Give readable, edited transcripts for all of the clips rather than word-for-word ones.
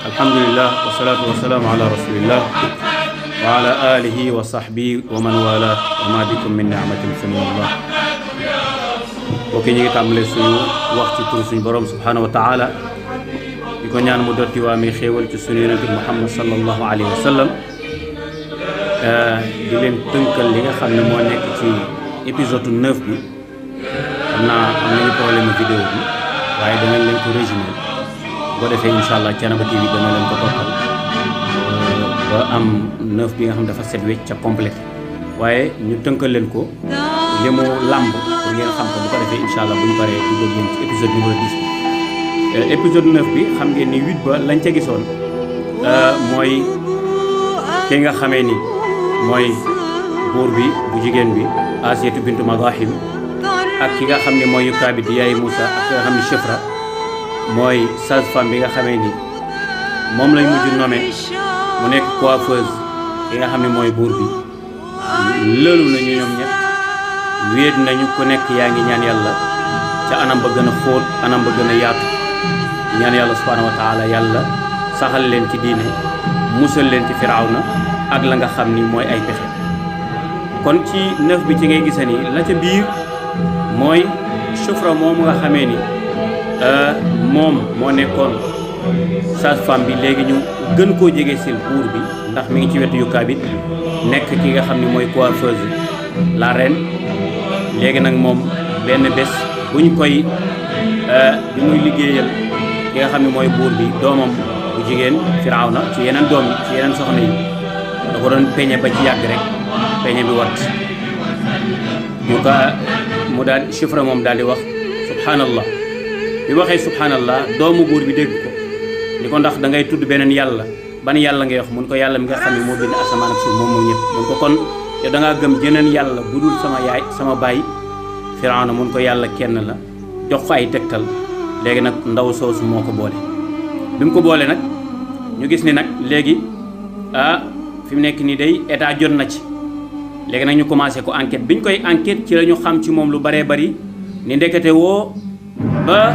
alhamdulillah wasalaatu wasalaamu ala rasulillah wa ala alihi wa sahbihi wa man wala wa ma bikum min ni'matin fa min Allah. bokki ñu ngi tàmbale suñu wax ci tur suñu borom subhanahu wa taala di ko ñaan mu dotti waa mi xéewal ci suñu yonente Muhammad sallallahu alayhi wa sallam di leen tënkal li nga xam ne moo nekk ci épisode 9 bi. xam naa am nañu problème vidéo bi waaye danañ leen ko résumé bu ko defee incha allah Thiénaba TV dana leen ko toppal ba am 9 bi nga xam dafa set wecc ca complet waaye ñu tënkal leen ko li mu làmb pour ngeen xam ko bu ko defee incha allah bu ñu paree du bëgg yéen ci épisode numéro 10 bi. épisode 9 bi xam ngeen ni 8 ba lañ ca gisoon mooy ki nga xamee ni mooy buur bi bu jigéen bi Asiyatu bintu Mazahim ak ki nga xam ne mooy Yukaabid di yaay Moussa ak ki nga xam ne Chifra mooy sage-femme bi nga xamee ni moom lañ mujj nommé mu nekk coiffeuse ki nga xam ne mooy buur bi lëlu nañu ñoom ñett wéet nañu ku nekk yaa ngi ñaan yàlla ca anam ba gën a xóot anam ba gën a yaatu ñaan yàlla subhaanahu wa taala yàlla saxal leen ci diine musal leen ci Firawna ak la nga xam ni mooy ay pexe kon ci 9 bi ci ngay gisa ni la ca biir mooy Chifra moom nga xamee ni moom moo nekkoon sage-femme bi léegi ñu gën koo jege sil buur bi ndax mi ngi ci wetu Yukaabid nekk ki nga xam ni mooy coiffeuse la reine léegi nag moom benn bés buñ koy bi muy liggéeyal ki nga xam ne mooy buur bi doomam bu jigéen Firawna ci yeneen doom yi ci yeneen soxna yi da ko doon peñe ba ci yàgg rek peñe bi wat mu daal Chifra moom daal di wax subhanallah bi waxee subhanallah doomu buur bi dégg ko ni ko ndax da ngay tudd beneen yàlla ban yàlla ngay wax mun ko yàlla mi nga xam ne moo bind asamaan ak suuf moom moo ñëpp mun ko kon yow da ngaa gëm jeneen yàlla bu dul sama yaay sama baay Firawna mun ko yàlla kenn la jox ko ay tegtal léegi nag ndaw soosu moo ko boole bi mu ko boole nag ñu gis ni nag léegi fi mu nekk nii day état jot na ci léegi nag ñu commencé ko enquête biñ koy enquête ci la ñu xam ci moom lu baree bari ni ndekete woo ba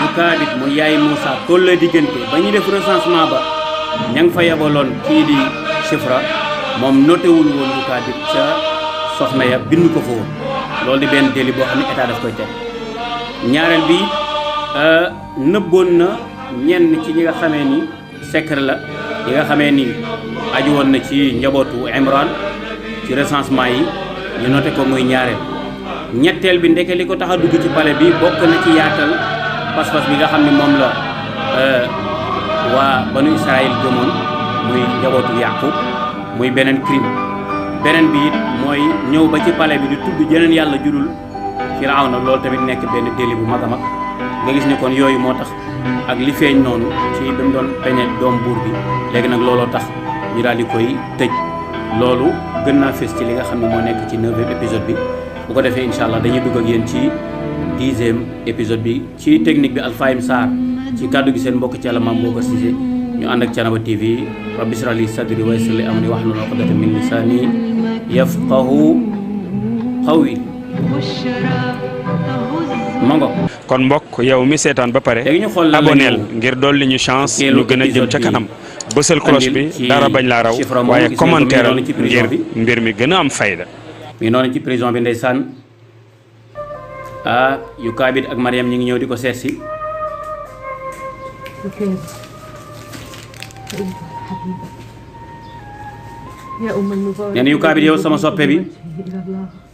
Yukaabid mu yaay Moussa toll diggante ba ñu def recensement ba ña nga fa yabaloon kii di Chifra moom notewul woon Yukaabid ca soxna ya bind ko fa woon loolu di benn délit boo xam ne état daf koy teg ñaareel bi nëbboon na ñenn ci ñi nga xamee ni secret la ñi nga xamee ni aju woon na ci njabootu Imran ci recensement yi ñu noté ko muy ñaareel ñetteel bi ndeke li ko tax a dugg ci palais bi bokk na ci yaatal pas-pas bi nga xam ne moom la waa banu Israël gëmoon muy njabootu Yaqub muy beneen crime beneen bi it mooy ñëw ba ci palais bi di tudd jeneen yàlla judul Firawna loolu tamit nekk benn délit bu mag a mag nga gis ne kon yooyu moo tax ak li feeñ noonu ci bi mu doon peñe doom buur bi léegi nag looloo tax ñu daal di koy tëj loolu gën naa fës ci li nga xam ne moo nekk ci 9e épisode bi bu ko defee incha allah dañuy dugg ak yéen ci 10e épisode bi ci technique bi Alfahim Sarr ci kàddu gi seen mbokk ci yàlla Mame Boubacar Cissé ñu ànd ak Thiénaba TV rabbi ishrah li sadri wa yassir li amri wahlul uqdatan min lisani yafqahu qawli mango kon mbokk yow mi seetaan ba pare aboneel ngir dolli ñu chance ñu gën a jëm ca kanam bësal cloche bi dara bañ laa raw waaye commentaire ngir mbir mi gën a am fayda. mi noonu ci prison bi ndeysaan Yukaabid ak Mariam ñi ngi ñëw di ko seet si nee na Yukaabid yow sama soppe bi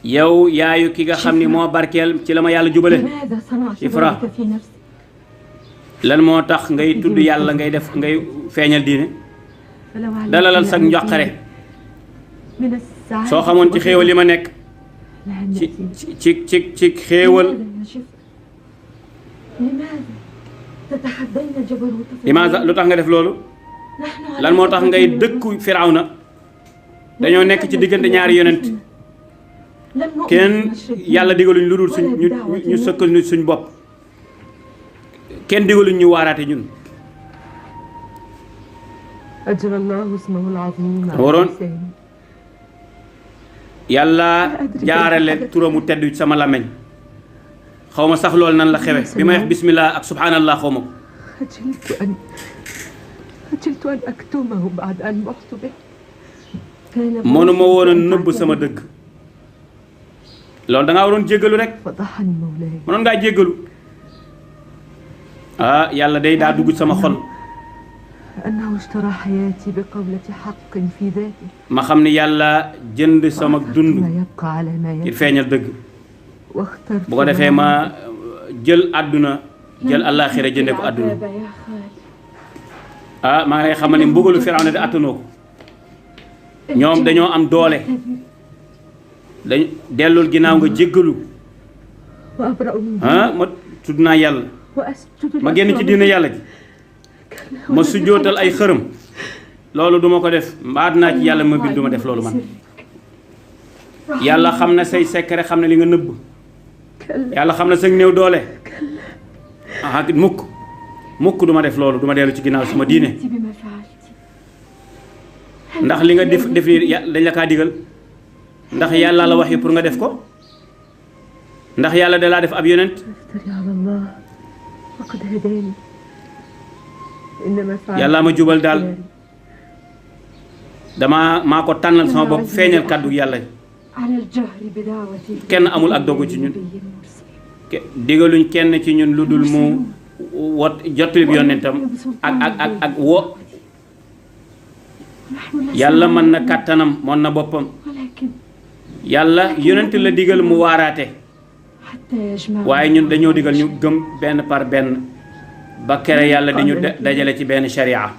yow yaayu ki nga xam ni moo barkeel ci la ma yàlla jubale Chifra lan moo tax ngay tudd yàlla ngay def ngay feeñal diine dalalal sag njàqare soo xamoon ci xéewal li ma nekk ci xéewal limaza lu tax nga def loolu lan moo tax ngay dëkku Firawna dañoo nekk ci diggante ñaari yonent kenn yàlla digaluñ lu dul ñu sëkkal ñu suñ bopp kenn digaluñ ñu waaraate ñun waroon yàlla jaarale turamu tedd sama làmmiñ xaw ma sax loolu nan la xewe bi may wax bismillah ak subhanallah xaw ma ko mënuma woon a nëbb sama dëgg loolu da ngaa waroon jéggalu rek mënoon ngaa jéggalu ah yàlla day daa dugg sama xol ma xam ne yàlla jënd sama dund ngir feeñal dëgg bu ko defee ma jël àdduna jël àllaaxira jënde ko àdduna ah maa ngi lay xamal ne mbugalu Firawna de attanoo ko ñoom dañoo am doole dañ dellul ginnaaw nga jéggalu ah ma tudd naa yàlla ma génn ci diina yàlla ji ma sujjootal ay xërëm loolu duma ko def mbaat naa ci yàlla ma bind duma def loolu man yàlla xam na say secret xam na li nga nëbb yàlla xam na sa néew doole ah mukk duma def loolu duma dellu ci ginnaaw sama diine ndax li nga def dañ la kaa digal ndax yàlla la wax yi pour nga def ko ndax yàlla da laa def ab yonent yàlla ma jubal daal maa ko tànnal sama bopp feeñal kàddu yàlla kenn amul ak dogu ci ñun digaluñ kenn ci ñun lu dul mu jottali bi yonentam ak wo yàlla mën na kàttanam mën na boppam yàlla yonent la digal mu waaraate waaye ñun dañoo digal ñu gëm benn par benn ba kere yàlla di ñu dajale ci benn sharia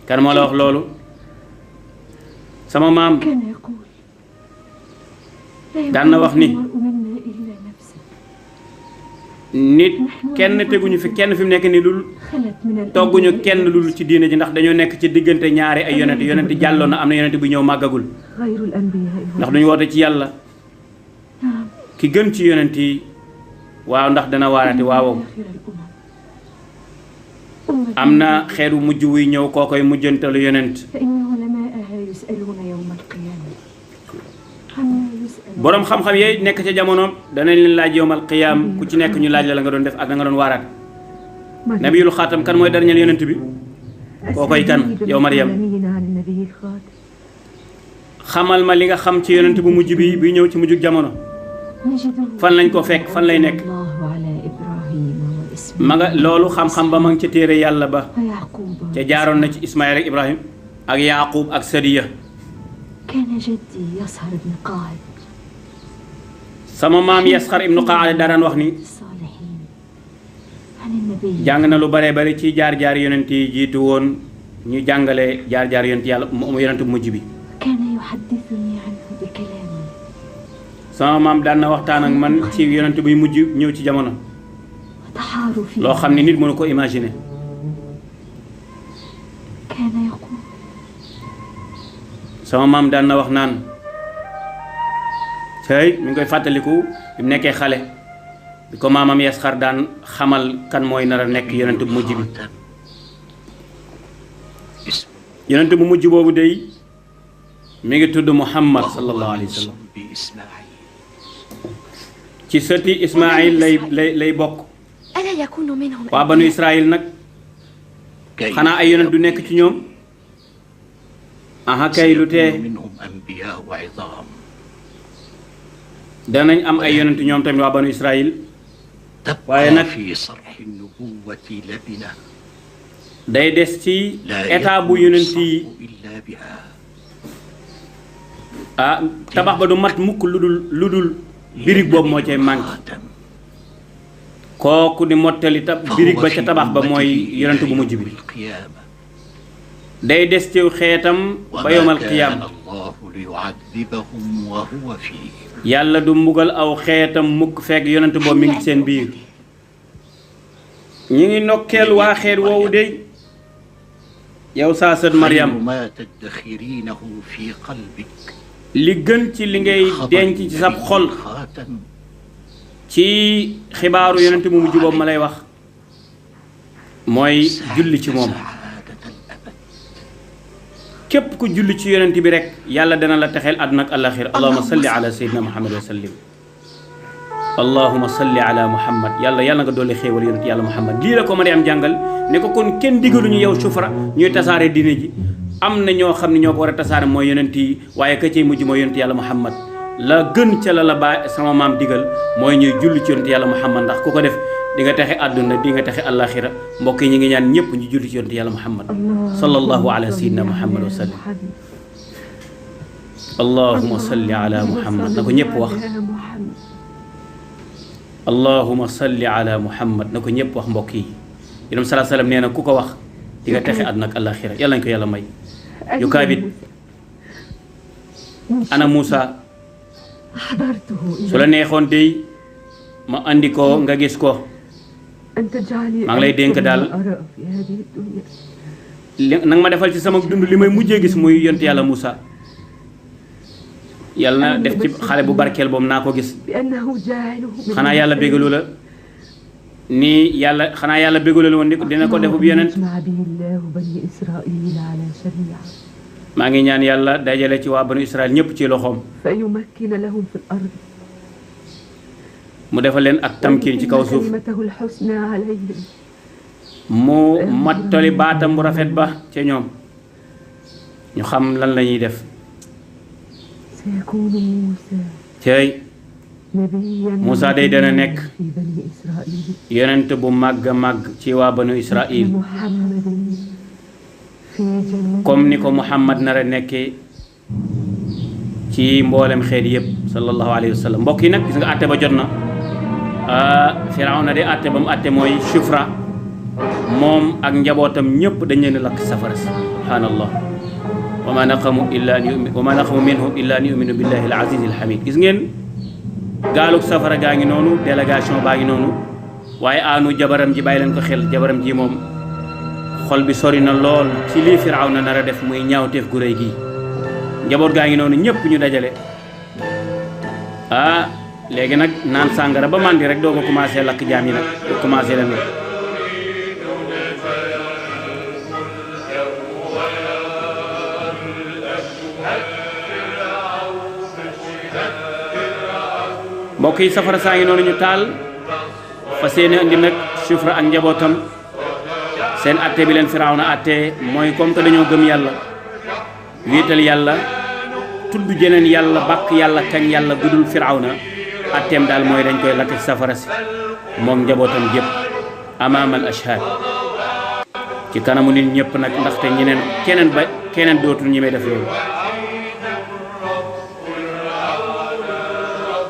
kan moo la wax loolu sama maam daan na wax ni nit kenn teguñu fi kenn fi mu nekk ni lul togguñu kenn lul ci diine ji ndax dañoo nekk ci diggante ñaari ay yonent jàlloon na am na yonent bu ñëw màggagul ndax duñu woote ci yàlla ki gën ci yonent yi waaw ndax dana waarati waaw am na xeetu mujj wuy ñëw koo koy mujjantalu yonent boroom xam-xam yooyu nekk ca jamonoom danañ leen laaj yowmal qiyaam ku ci nekk ñu laaj la nga doon def ak da nga doon waaraat nabiyul xaatam kan mooy dernier yonent bi koo koy kan yow Maryam xamal ma li nga xam ci yonent bu mujj bi ñëw ci mujjug jamono fan lañ ko fekk fan lay nekk ma nga loolu xam-xam ba ma ngi ca téere yàlla ba ca jaaroon na ci Ismaïl ak Ibrahim ak Yaaqub ak Sadiya sama maam Yasxar ibnu Qaada daan wax ni jàng na lu bare bari ci jaar-jaar yonent yi jiitu woon ñu jàngale jaar-jaar yonent yàlla yonent bu mujj bi sama maam daan na waxtaan ak man ci yonent buy mujj ñëw ci jamono loo xam ne nit mënu ko imaginer sama maam daan na wax naan tey mi ngi koy fàttaliku bi mu nekkee xale bi ko maamam Yasxar daan xamal kan mooy nar a nekk yonent bu mujj bi yonent bu mujj boobu day mi ngi tudd Muhammad sallallahu alayhi wa sallam ci sëti Ismaïl lay bokk waa banu Israël nag xanaa ay yonent du nekk ci ñoom aha kay lu tee danañ am ay yonent ñoom tamit waa banu Israël waaye nag day des ci état bu yonent yi ah tabax ba du mat mukk lu dul birig boobu moo cay manqué kooku di mottali birig ba ca tabax ba mooy yonent bu mujj bi day des ci xeetam ba yowmal qiyaam yàlla du mbugal aw xeetam mukk fekk yonent boobu mi ngi seen biir ñi ngi nokkeel waa xeet woowu de yow saa sët Maryam li gën ci li ngay denc ci sab xol ci xibaaru yonent bu mujj boobu ma lay wax mooy julli ci moom képp ku julli ci yonent bi rek yàlla dana la texeel àdduna ak àllaaxira allahumma salli ala sayyidina muhammad wa sallim allahuma salli ala muhammad yàlla nga dolli xéewal yonent yàlla muhammad lii la ko Mariam jàngal ne ko kon kenn digaluñu yow sufra ñuy tasaare diine ji am na ñoo xam ne ñoo ko war a tasaare mooy yonent yi waaye ka cay mujj mooy yonent yàlla muhammad la gën ca la ba sama maam digal mooy ñuy julli ci yonent yàlla muhammad ndax ku ko def di nga texe àdduna di nga texe àllaaxira mbokk yi ñu ngi ñaan ñëpp ñu julli ci yonent yàlla muhammad sallallahu ala sayyidina muhammad wa sallam allahuma salli ala muhammad na ko ñëpp wax allahuma salli ala muhammad na ko ñëpp wax mbokk yi yonent salaa sallam nee na ku ko wax di nga texe àdduna ak àllaaxira yàlla nañ ko yàlla may yu kaabit ana Moussa su la neexoon dey ma andi ko nga gis ko maa ngi lay dénk daal nag ma defal ci sama dund li may mujjee gis muy yonent yàlla Moussa yàlla na def ci xale bu barkeel boobu naa ko gis xanaa yàlla bégalu la ni yàlla xanaa yàlla bégalu la woon ni dina ko defu bi yonent maa ngi ñaan yàlla dajale ci waa banu Israël ñëpp ci loxoom mu defal leen ak tamkin ci kaw suuf mu mattali baatam bu rafet ba ca ñoom ñu xam lan la ñuy def cey Moussa day dana nekk yonent bu màgg a màgg ci waa banu Israël comme ni ko Muhammad nar a nekkee ci mboolem xeet yëpp sallallahu alayhi wa sallam mbokk yi nag gis nga àtte ba jot na Firawna de àtte ba mu àtte mooy Shufra moom ak njabootam ñëpp dañ leen lakk safara si subhaanallah wa ma naqamu minhum illa an yuminu billahi al aziz al hamid gis ngeen gaalug safara gaa ngi noonu délégation baa ngi noonu waaye aanu jabaram ji bàyyi leen ko xel jabaram ji moom xol bi sori na lool ci lii Firawna nar a def muy ñaawteef gu rëy gii njaboot gaa ngi noonu ñëpp ñu dajale léegi nag naan sàngara ba màndi rek doo ko commencé lakk jaam yi nag doo commencé leen nag mbokk yi safara saa ngi noonu ñu taal fa seeni andi nag Shufra ak njabootam seen atte bi leen Firawna atte mooy comme que dañoo gëm yàlla wéetal yàlla tudd jeneen yàlla bàkk yàlla kañ yàlla gudul Firawna atteem daal mooy dañ koy lakk ci safara si moom njabootam jëpp amaamal ashhad ci kanamu nit ñëpp nag ndaxte keneen dootul ñi may def loolu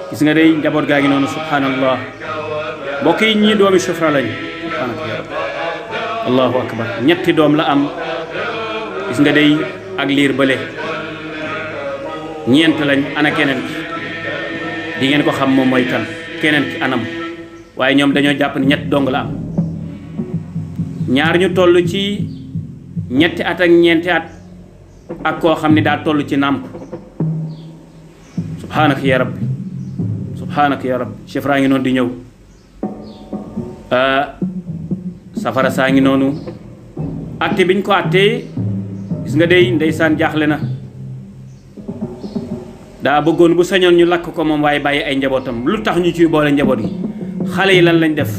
gis nga day njaboot gaa ngi noonu subhanallah mbokk yi ñii doomi Shufra lañ subhanaka ya rabbi allahu akbar ñetti doom la am gis nga day ak liir bële ñeent lañ ana keneen ki di ngeen ko xam moom mooy kan keneen ki anam waaye ñoom dañoo jàpp ne ñett dong la am ñaar ñu toll ci ñetti at ak ñeenti at ak koo xam ne daa toll ci nàmp subhanaka ya rabbi subhanaka ya rabbi Shufra ngi noonu di ñëw safara saa ngi noonu atte biñ ko attee gis nga dey ndeysaan jaaxle na daa bëggoon bu sañoon ñu lakk ko moom waaye bàyyi ay njabootam lu tax ñu ciy boole njaboot yi xale yi lan lañ def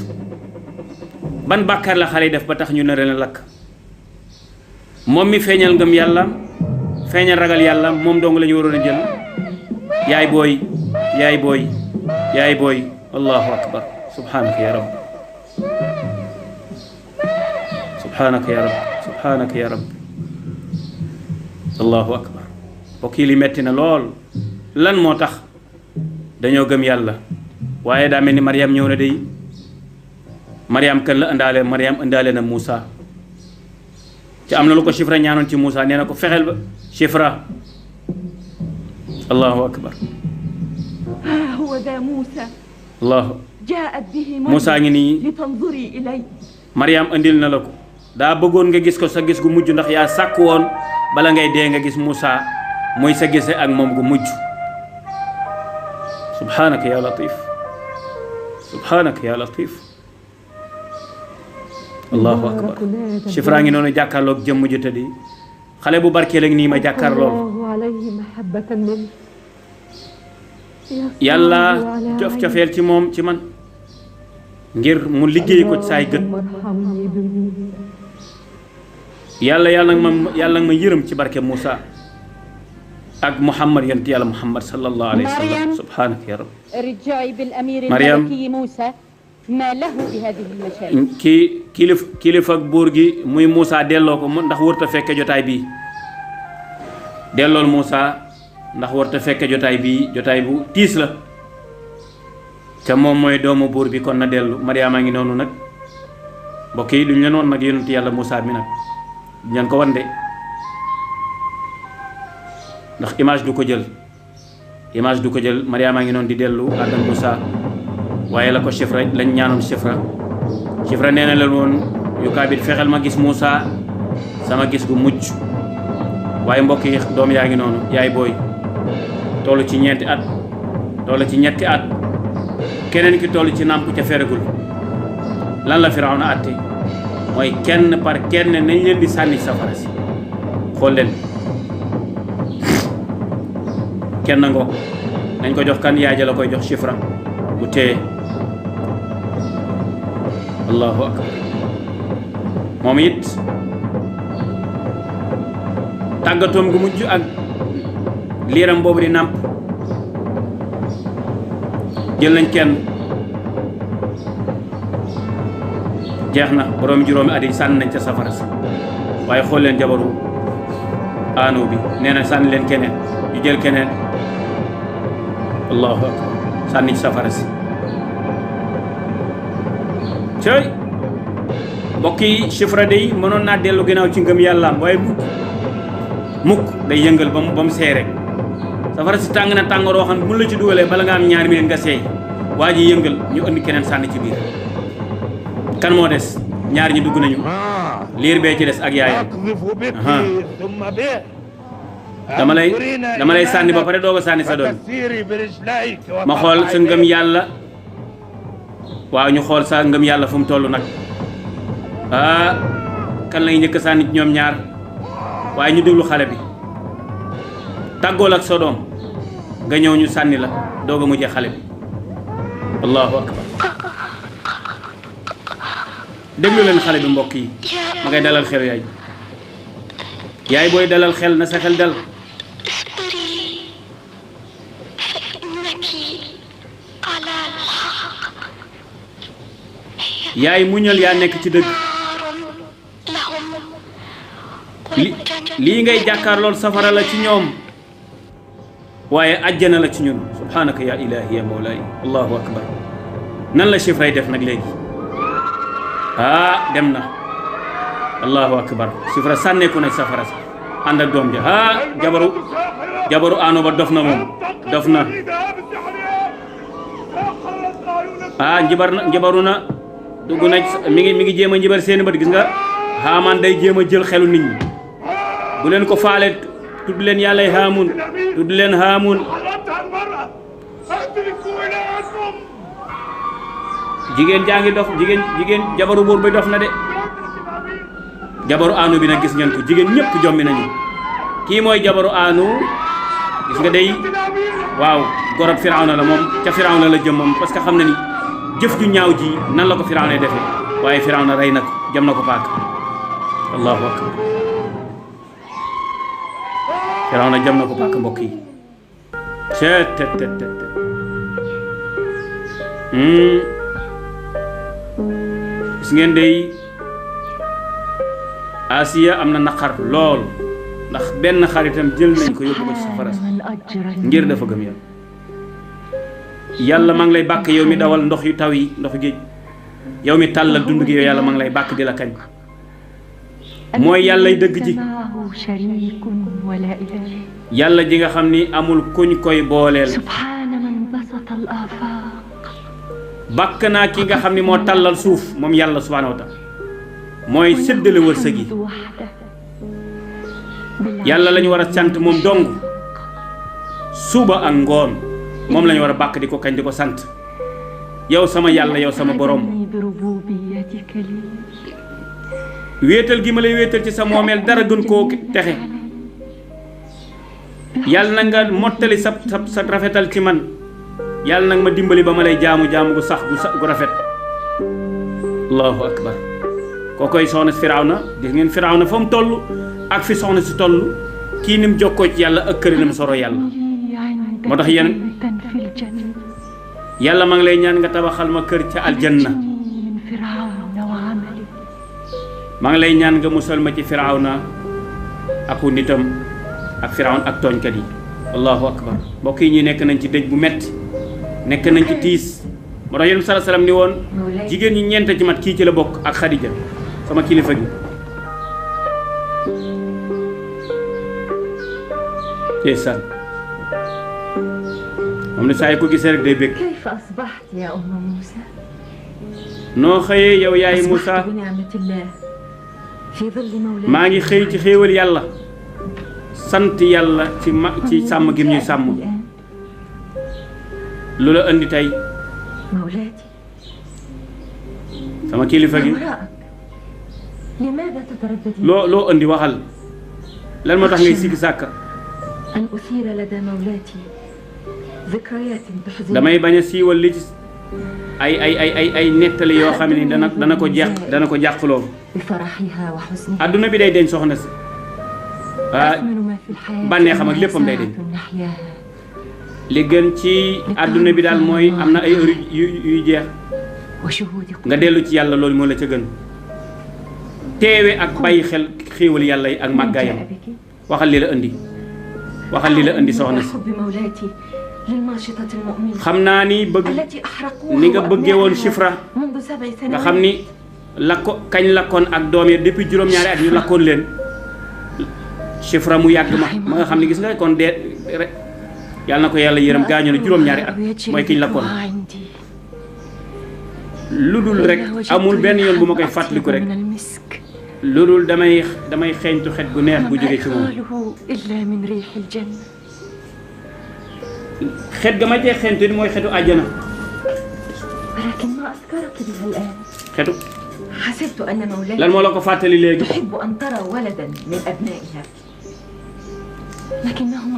ban bàkkaar la xale yi def ba tax ñu nare leen lakk moom mi feeñal ngëm yàlla feeñal ragal yàlla moom dong la ñu waroon a jël yaay booy yaay booy yaay booy allahu akbar subhanaka ya rabbi subhanaka ya rabbi subhanaka ya rabbi allahu akbar mbokk yi li metti na lool lan moo tax dañoo gëm yàlla waaye daa mel ni Mariam ñëw na day Mariam kan la ëndaale Mariam ëndaale na Moussa ci am na lu ko Shufra ñaanoon ci Moussa nee na ko fexeel ba Shufra allahu akbar allah Moussa ngi nii Mariam andil na la ko daa bëggoon nga gis ko sa gis gu mujj ndax yaa sàkk woon bala ngay dee nga gis Moussa muy sa gise ak moom gu mujj subhanaka ya latif subhanaka ya latif allahu akbar Shufra ngi noonu jàkkaarloog jëmm ju tëddi xale bu barkeel ak nii ma jàkkaarlool yàlla cof cofeel ci moom ci man ngir mu liggéey ko ci saay gët yàlla nag ma yërëm ci barke Moussa ak Muhammad yonent yàlla Muhammad sallallahu alayhi wa sallam subhanaka ya rabbi Mariam kilifa ak buur gi muy Moussa delloo ko ndax wërta fekke jotaay bii dellool Moussa ndax warta fekke jotaay bii jotaay bu tiis la te moom mooy doomu buur bi kon na dellu Mariama ngi noonu nag mbokk yi duñ leen woon nag yonent yàlla Moussa mi nag duñ leen ko wan de ndax image du ko jël Mariama ngi noonu di dellu ànd ak Moussa waaye la ko Chifra lañ ñaanoon Chifra nee na leen woon yu kaabit fexeel ma gis Moussa sama gis gu mucc waaye mbokk yi doom yaa ngi noonu yaay booy toll ci ñeenti at toll ci ñetti at keneen ki toll ci nàmp ca feregul lan la Firawna àtte mooy kenn par kenn nañ leen di sànni safara si xool leen kenn ngoo nañ ko jox kan yaay ja la koy jox Chifra mu téye allahu akbar moom it tàggatoom gu mujj ak liiram boobu di nàmp jël nañ kenn jeex na borom juróomi at yi sànni nañ ca safara si waaye xool leen jabaru aanu bi nee na sànni leen keneen ñu jël keneen allahu akbar sànni ci safara si cëy mbokk yi Chifra day mënoon naa dellu ginnaaw ci ngëm yàllaam waaye mukk day yëngal ba mu seey rek safara si tàng na tàngooroo xam ne mun la ci dugalee bala nga am ñaari minute nga seey waa ji yëngal ñu indi keneen sànni ci biir kan moo des ñaar ñi dugg nañu liir bee ci des ak yaayam dama lay sànni ba pare doog a sànni sa doom ma xool sa ngëm yàlla waaw ñu xool sa ngëm yàlla fu mu toll nag kan lay njëkk sànni ci ñoom ñaar waaye ñu déglu xale bi tàggool ak sa doom nga ñëw ñu sànni la doog a mujjee xale bi allahu akbar déglu leen xale bi mbokk yi ma ngay dalal xel yaay booy dalal xel na sa xel dal yaay muñal yaa nekk ci dëgg lii ngay jàkkaar lool safara la ci ñoom waaye àjjana la ci ñun subhanaka ya ilahi ya mawlaay allahu akbar nan la Chifray def nag léegi dem na allahu akbar Chifra sànneeku na safara si ànd ak doom ja jabaru aano ba dof na moom dof na njibaru na dugg na mi ngi jéem a njibar seeni bët gis nga Haamaan day jéem a jël xelu nit ñi bu leen ko faale tudd leen yàllay Haamun tudd leen Haamun jigéen jaa ngi dof jigéen jabaru buur bi dof na de jabaru aanu bi nag gis ngeen ko jigéen ñëpp jommi nañu kii mooy jabaru aanu gis nga day waaw gorob Firawna la moom ca Firawna la jëm moom parce que xam na ni jëf ju ñaaw ji nan la ko Firawna defee waaye Firawna rey na ko jëm na ko paak allahu akbar Firawna jëm na ko paak mbokk yi gis ngeen day Asiya am na naqar lool ndax benn xaritam jël nañ ko yóbbu ko ci safara ngir dafa gëm yàlla maa ngi lay bàkk yow mi dawal ndox yu taw yi ndoxu géej yow mi tàllal dund gi yow yàlla maa ngi lay bàkk di la kañ mooy yàllay dëgg ji yàlla ji nga xam ni amul kuñ koy booleel bàkk naa ki nga xam ni moo tàllal suuf moom yàlla subhaanahu wa taala mooy séddale wërsëg yi yàlla la ñu war a sant moom dong suba ak ngoon moom la ñu war a bàkk di ko kañ di ko sant yow sama yàlla yow sama borom wéetal gi ma lay wéetal ci sa moomeel dara gën koo texe yàlla na nga mottali sa rafetal ci man yàlla nag ma dimbali ba ma lay jaamu gu sax gu rafet. allahu akbar kookoy soxna si Firawna. gis ngeen Firawna fa mu toll ak fi soxna si toll kii ni mu jokkoo ci yàlla ak këri na mu soro yàlla. moo tax yàlla maa ngi lay ñaan nga tabaxal ma kër ca aljanna. maa ngi lay ñaan nga musal ma ci Firawna aku nitam ak Firawna ak tooñkat yi. allahu akbar mbokk yi ñi nekk nañ ci dëj bu metti nekk nañ ci tiis. moo tax yonent bi sallallahu alayhi wasallam ni woon jigéen ñi ñeent ci mat kii ci la bokk ak Xadija sama kilifa gi. ndeysaan moom ne saa yi ko gisee rek day bëgg. noo xëyee yow yaay Moussa. maa ngi xëy ci xéewal yàlla sant yàlla ci sàmm gi ñuy sàmm. lu la andi tey sama kilifa gi loo andi waxal lan moo tax ngay sikki sàkka. damay bañ a siiwal li ci ay nettali yoo xam ne dana ko jàqloo. adduna bi day deñ soxna si bànnee xam ak léppam day deñ. li gën ci adduna bi daal mooy am na ay heure yuy jeex nga dellu ci yàlla loolu moo la ca gën. teewe ak bàyyi xel xéewal yàlla yi ak màggaayam. waxal li la indi waxal li la indi soxna si. xam naa ni ni nga bëggee woon Chifra nga xam ni kañ lakkoon ak doom ya depuis juróom-ñaari at ñu lakkoon leen. Chifra mu yàgg ma nga xam ne gis nga kon dee rek yàlla na ko yàlla yërëm gaañu na juróom-ñaari at mooy kiñ lakkoon. lu dul rek amul benn yoon bu ma koy fàttaliku rek lu dul damay xeeñtu xet gu neex bu jógee ci moom. xet ga ma cee xeeñtu ni mooy xetu àjjana. xetu lan moo la ko fàttali léegi.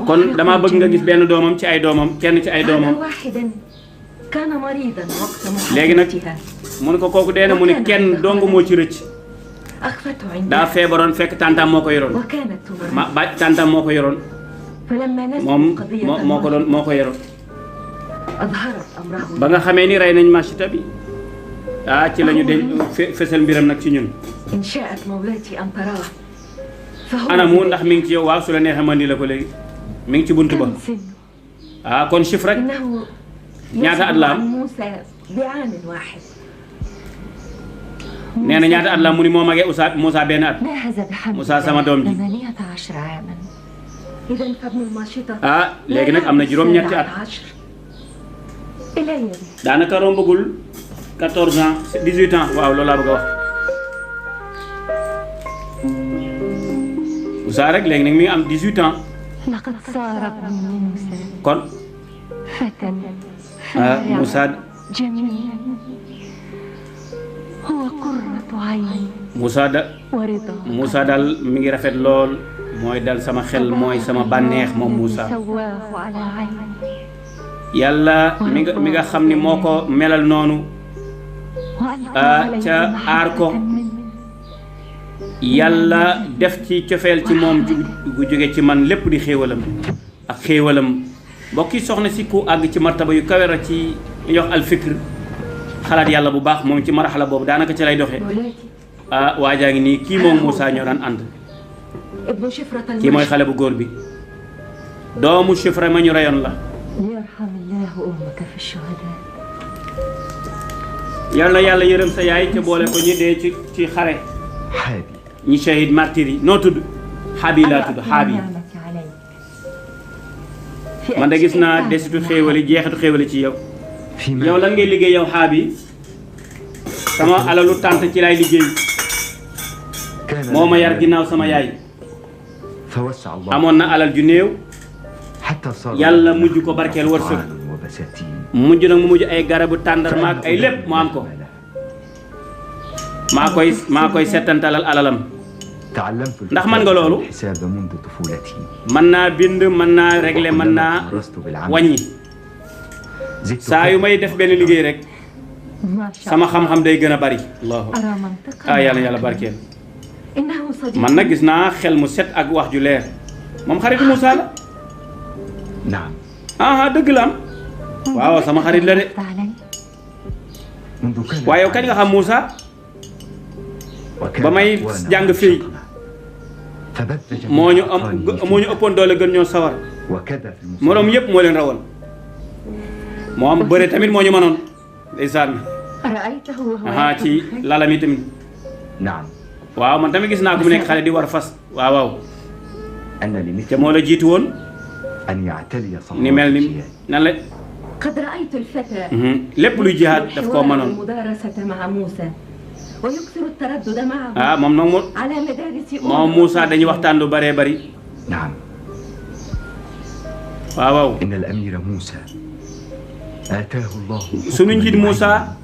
kon damaa bëgg nga gis benn doomam ci ay doomam kenn ci ay doomam. léegi nag mu ne ko kooku dee na mu ne kenn dong moo ci rëcc. daa feebaroon fekk tàntaam moo ko yoroon. tàntaam moo ko yoroon. moom moo ko yoroon. ba nga xamee ni rey nañ Machita bi ci lañu de fesal mbiram nag ci ñun. anamu ndax mi ngi ci yow waaw su la neexee man di la ko léegi mi ngi ci buntu ba. kon Chifra rek ñaata at la am nee na ñaata at la mu ni moo magee Moussa benn at. Moussa sama doom ji. léegi nag am na juróom-ñetti at. daanaka rombagul 14 ans 18 ans waaw loolu laa bëgg a wax. Moussa rek léegi nag mi ngi am 18 ans. kon Moussa Moussa daal mi ngi rafet lool mooy dal sama xel mooy sama bànneex moom Moussa. yàlla mi nga xam ni moo ko melal noonu ca aar ko yàlla def ci cofeel ci moom gu jóge ci man lépp di xéewalam ak xéewalam. mbokki soxna si ku àgg ci martaba yu kawe ra ci li ñuy wax alfikr xalaat yàlla bu baax moom ci marxala boobu daanaka ci lay doxee. waajaa ngi nii kii moom Moussa ñoo daan ànd. kii mooy xale bu góor bi doomu Chifra ma ñu reyoon la. yal na yàlla yërëm sa yaay ca boole ko ñi dee ci xare. ñi shahid martyr yi noo tudd. Xaabi laa tudd Xaabi. man de gis naa desitu xéewali jeexitu xéewali ci yow. yow lan ngay liggéey yow Xaabi. sama alalu tànt ci lay liggéey. moo ma yar ginnaaw sama yaay. amoon na alal ju néew. yàlla mujj ko barkeel wërsëg. mujj nag mu mujj ay garabu tàndarma ak ay lépp mu am ko. maa koy settantalal alalam. ndax mën nga loolu. mën naa bind mën naa régler mën naa wàññi. saa yu may def benn liggéey rek sama xam-xam day gën a bari. allahu yàlla yàlla barkeel. man nag gis naa xel mu set ak wax ju leer moom xaritu Moussa la. dëgg la am. waaw sama xarit la de. waaye yow kañ nga xam Moussa. ba may jàng fii moo ñu ëppoon doole gën ñoo sawar. moroom yëpp moo leen rawoon. moo am bëre tamit moo ñu mënoon. ndeysaan. ci lalam yi tamit. waaw man tamit gis naa ko mu nekk xale di war fas. waaw. te moo la jiitu woon. ni mel ni nan la. lépp luy jihaad daf koo mënoon. moom nag moom Moussa dañuy waxtaan lu bëree bëri. waaw. sunu njiit Moussa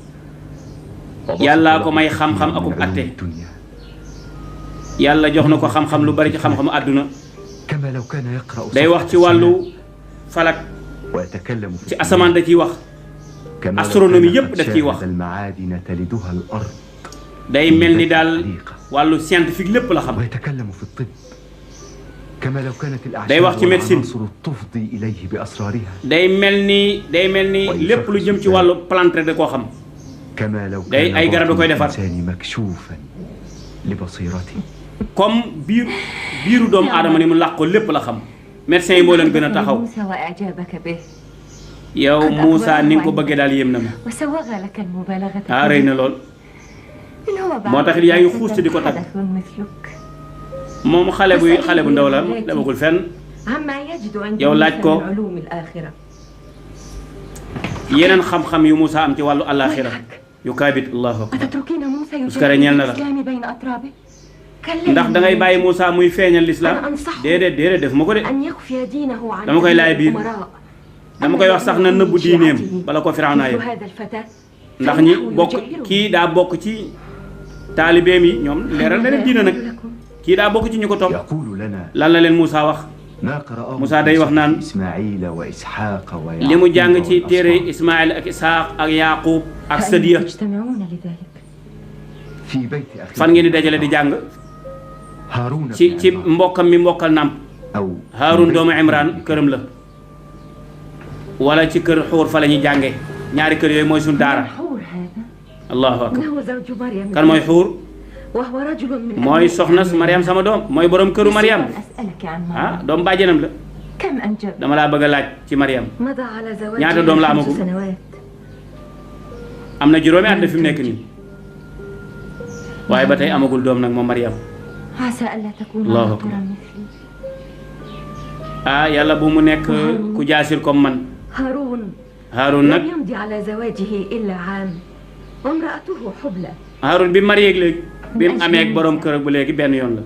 yàllaa ko may xam-xam akub atte. yàlla jox na ko xam-xam lu bari ci xam-xamu àdduna. day wax ci wàllu falak. ci asamaan da ciy wax. astronomie yëpp daf ciy wax. day mel ni daal wàllu scientifique lépp la xam. day wax ci médecine. day mel ni lépp lu jëm ci wàllu plante rek da koo xam. day ay garab da koy defar. comme biiru doomu aadama ni mu làq ko lépp la xam. médecins yi moo leen gën a taxaw. yow Moussa ni nga ko bëggee daal yéem na ma. rëy na lool. moo tax it yaa ngi xuus di ko tag. moom xale bu ndaw la demagul fenn. yow laaj ko yeneen xam-xam yu Moussa am ci wàllu àllaaxira yu kaabit. allahu akbar. uskare ñeel na la. ndax dangay bàyyi Moussa muy feeñal lislaam. déedéet def ma ko de. dama koy laay biir. dama koy wax sax na nëbbu diineem bala ko Firawna yëpp. ndax ñi bokk kii daa bokk ci taalibeem yi ñoom leeral na leen diina nag. kii daa bokk ci ñu ko topp. lan la leen Moussa wax. Moussa day wax naan li mu jàng ci téere Ismaïl ak Isaaq ak Yaaqub ak Sadiya. fan ngeen di dajale di jàng. ci mbokkam mi mbokkal nàmp. Haarun doomu Imran këram la. wala ci kër xuur fa la ñuy jàngee. ñaari kër yooyu mooy suñu daara. allahu akbar. kan mooy xuur. mooy soxna Mariam sama doom mooy borom këru Mariam. doom bàjjenam la. dama laa bëgg a laaj ci Mariam. ñaata doom la amagum. am na juróomi at fi mu nekk nii. waaye ba tey amagul doom nag moom Mariam. allahu akbar. yàlla bu mu nekk ku jaasir comme man. Haarun nag. Haarun bi marié léegi. bi mu amee ak borom kër bu léegi benn yoon la.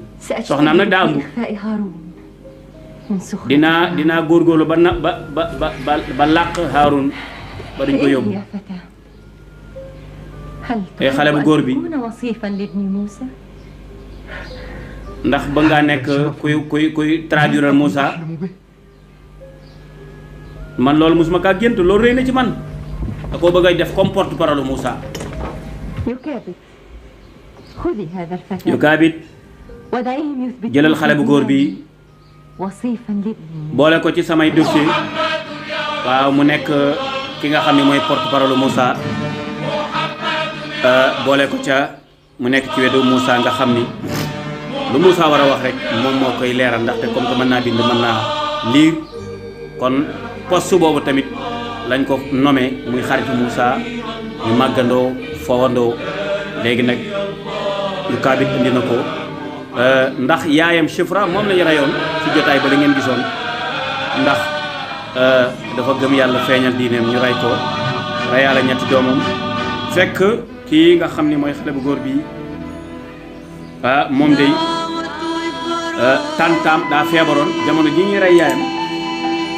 soxnaam nag daa ëmb. dinaa góorgóorlu ba làq Haarun ba duñ ko yóbbu. ay xale bu góor bi. ndax ba ngaa nekk kuy traduire Moussa. man loolu mosuma kaa gént loolu rëy na ci man. da koo bëgg a def comme porte-parole Moussa. Yukaabit jëlal xale bu góor bi boole ko ci samay dossier. waaw mu nekk ki nga xam ne mooy porte-parole Moussa. boole ko ca mu nekk ci wetu Moussa nga xam ni lu Moussa war a wax rek moom moo koy leeral ndaxte comme que mën naa bind mën naa lire. kon poste boobu tamit lañ ko nommé muy xaritu Moussa ñu màggandoo fowandoo. léegi nag Yukaabit indi na ko ndax yaayam Shifra moom lañu rayoon ci jotaay ba li ngeen gisoon ndax dafa gëm yàlla feeñal diineem ñu rey ko reyaale ñetti doomam. fekk kii nga xam ni mooy xale bu góor bi moom day tantaam daa feebaroon jamono ji ñuy rey yaayam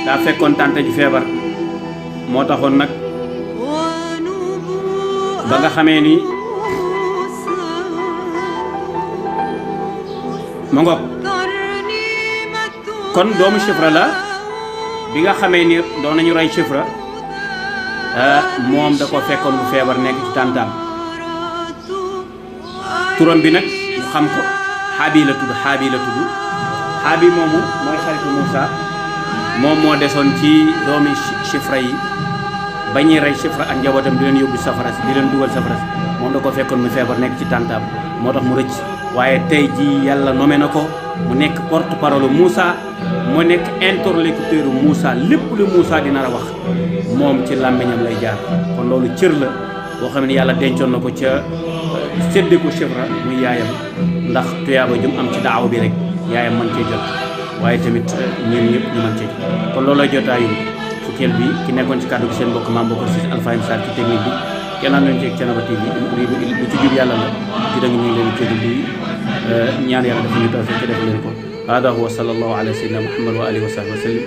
daa fekkoon tante ji feebar moo taxoon nag ba nga xamee ni ma ngoog kon doomu Shifra la bi nga xamee ni doon nañu rey Shifra moom da ko fekkoon bu feebar nekk ci tàntaam turam bi nag mu xam ko Haabil la tudd Haabil moomu mooy xaritu Moussa moom moo desoon ci doomi Chifra yi ba ñuy rey Chifra ak njabootam di leen yóbbu safara si di leen dugal safara si moom da ko fekkoon mu feebar nekk ci tàntaam moo tax mu rëcc waaye tey jii yàlla nommé na ko mu nekk porte parole Moussa mu nekk interlocuteur Moussa lépp lu Moussa dina la wax moom ci làmmiñam lay jaar kon loolu cër la boo xam ne yàlla dencoon na ko ca sédde ko Chifra muy yaayam ndax tuyaaba jum am ci daaw bi rek yaayam mën cee jot waaye tamit ñun ñëpp ñu mën cee jot kon loolu lay jotaayu fukkeel bi ki nekkoon ci kàddu gi seen mbokk Mame Bokar Cissé Alfayda Sarr ci technique bi kenn am leen ci Thiénaba TV lu ci jub yàlla la ci dëgg ñu ngi leen cëddu di ñaan yàlla dafa ñu tawfiq def leen ko hada huwa sallallahu ala sayyidina Muhammad wa alihi wa sahbihi wa sallam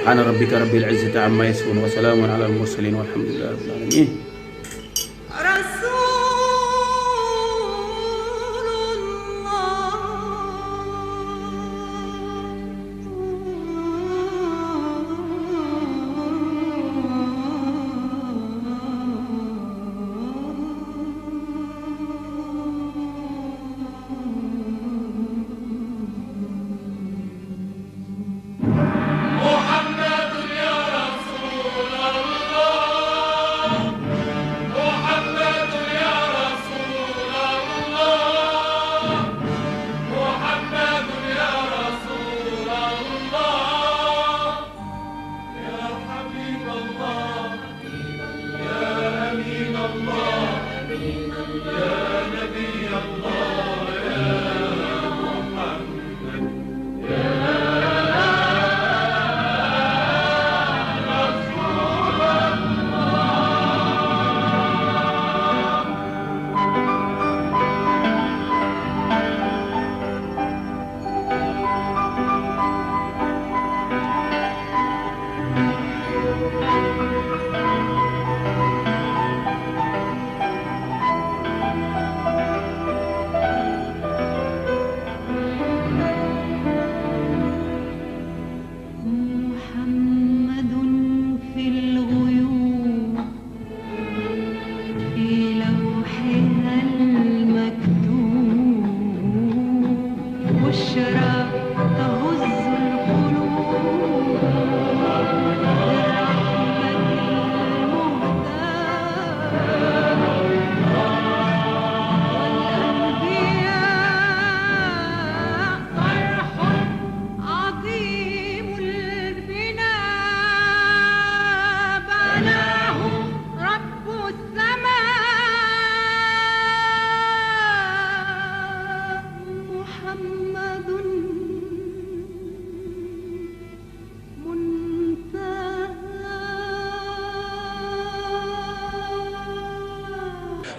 subhana rabbika rabbil izzati amma yasifun wa salamun ala al mursalin walhamdulillahi rabbil alamin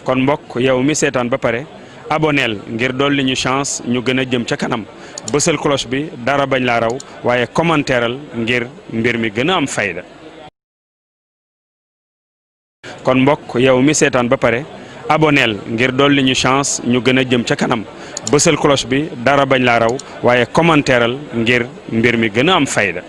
kon mbokk yow mi seetaan ba pare aboneel ngir dolli ñu chance ñu gën a jëm ca kanam bësal cloche bi dara bañ laa raw waaye commentéeral ngir mbir mi gën a am fayda kon mbokk yow mi seetaan ba pare aboneel ngir dolli ñu chance ñu gën a jëm ca kanam bësal cloche bi dara bañ laa raw waaye commentéeral ngir mbir mi gën a am fayda